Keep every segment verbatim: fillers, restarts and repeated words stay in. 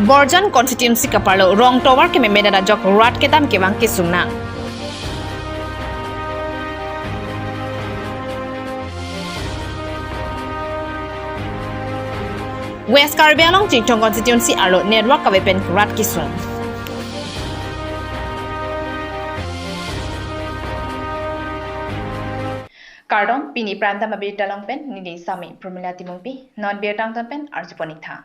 Borjan constituency kaparlo rong tovar kememedet ajok rat kedam kevang kesung nang. West Karbi Anglong Chinthong constituency arlo network kave pen rat kesung. Kardom, pini Prime Time abirta along pen neli Sami Pramila Timungpi, non birta angton pen arjupon ik tha.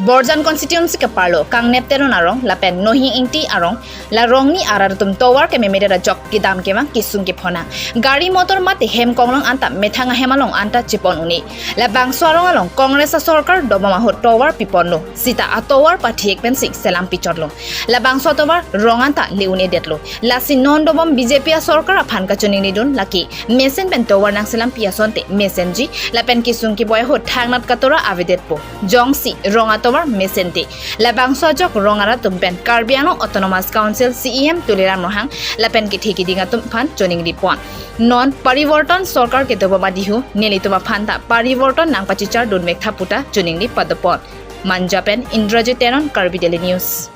Borjan constituency kaparlo Kangnep Teron arong lapen Nohing Ingti arong, la rongni arat atum tovar kememedet ajok kedam kevang kesung kephonang. Gari motor mate hem konglong anta methang ahem along anta chepon un-e. Labangso arong along Congress asorkar dobom ahut tovar piponlo. Sita atovar pathi-ik pensi selam pichotlo. Labangso atovar rong anta le un-edetlo. Lasi non dobom B J P asorkar aphan kachiningrindun lake mesen pen tovar nangselampi asonte mesenji, lapen kesung keboi ahut thangnat katora avedetpo. Jongsi rong atovar mesente, labangso ajok rong arat atum pen Karbi Anglong Autonomous Council C E M Tuliram Ronghang lapen kethe keding atum aphan chiningripon. Non Parivartan sorkar kedobom adihu nelitum aphan ta parivartan nangpachichardun vek tha puta chiningri padopon. Manja pen Indrajit Teron, Karbi Daily News.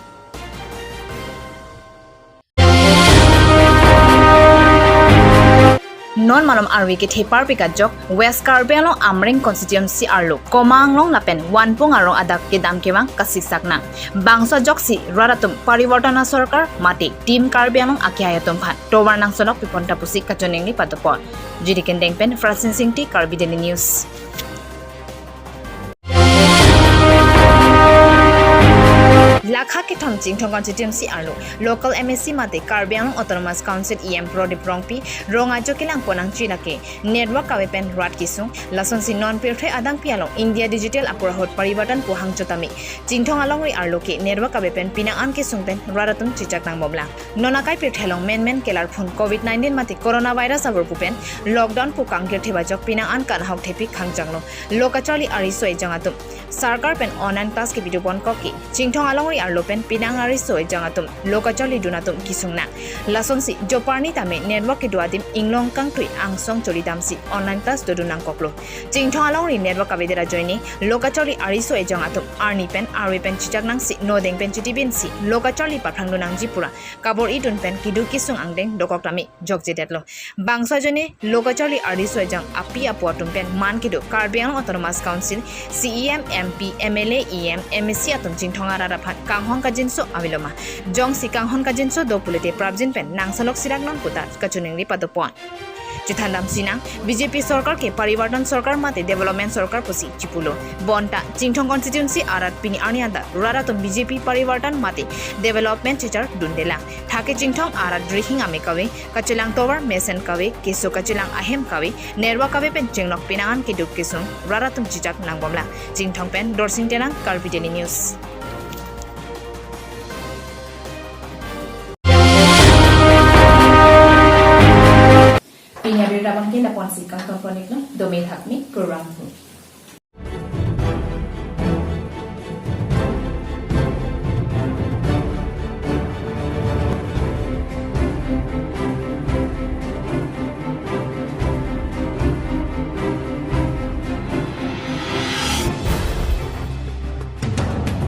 Non malom arve kethe parpik ajok West Karbi Anglong Amreng constituency arlo Komanglong lapen Wanpung arong adak kedam kevang kasiksak nang. Bangso ajoksi rat atum Parivartan asorkar mate Team Karbi Anglong akehai atum aphan tovar nangsolok pipon tha pusi kachiningri padopon. Jiri Kendeng pen Francine Singti, Karbi Daily News. Lakha kethom Chinthong constituency arlo local M A C mate Karbi Anglong Autonomous Council E M Prodip Rongpi rong ajo kelang ponangji lake network kave pen rat kesung. Lasonsi non pirthe adangpi along India Digital apor ahut parivartan pu hangchotame Chinthong alongri arlo ke network kave pen pinang an kesung pen rat atum chechak nangbomlang. Non akai pirthe along menmen kelar phun covid nineteen mate coronavirus avur pu pen lockdown pu kangkir theba ajok pinang an kanhok thepi khangjanglo. Lo kacharli ariso ejang atum sarkar pen online class kepidoponkok ke Chinthong alongri arlo pen pinang ariso ejang atum lo kacharlidun atum kesung nang. Lasonsi joparni tame network kedo adim inglong kangtui angsong cholidamsi online class dodun nangkoklo. Chinthong alongri network avedet ajoine lo kacharli ariso ejang atum arni pen arve pen chechak nangsi nodeng pen chitibinsi lo kacharli paphrangdun nangji pura kabor-idun pen keduk kesung angdeng dokok tame jokjedetlo. Bangso ajoine lo kacharli ariso ejang api apo atum pen man kedo Karbi Anglong Autonomous Council C E M, M P, M L A, E M, M A C atum Chinthong arat aphan kanghon kajinso avelo ma? Jongsi kanghon kajinso do pulote prapjin pen nangsolok sirak non puta kachiningri padopon. Chethandamsi nang, B J P sorkar ke parivartan sorkar mate development sorkar pusi chipulo. Bonta Chinthong constituency arat pini arni anta rat atum B J P parivartan mate development chechardundelang. Thake Chinthong arat rihing ame kave, kachelang tovar mesen kave, keso kachelang ahem kave, nerwa kave pen chenglok pinang an keduk kesung rat atum chechak nangbomlang. Chinthong pen Dorsing Terang, Karbi Daily News. Pini abirta abangke lapu-ansi kangtonpon iklo, domi thakmi, kurvangthu.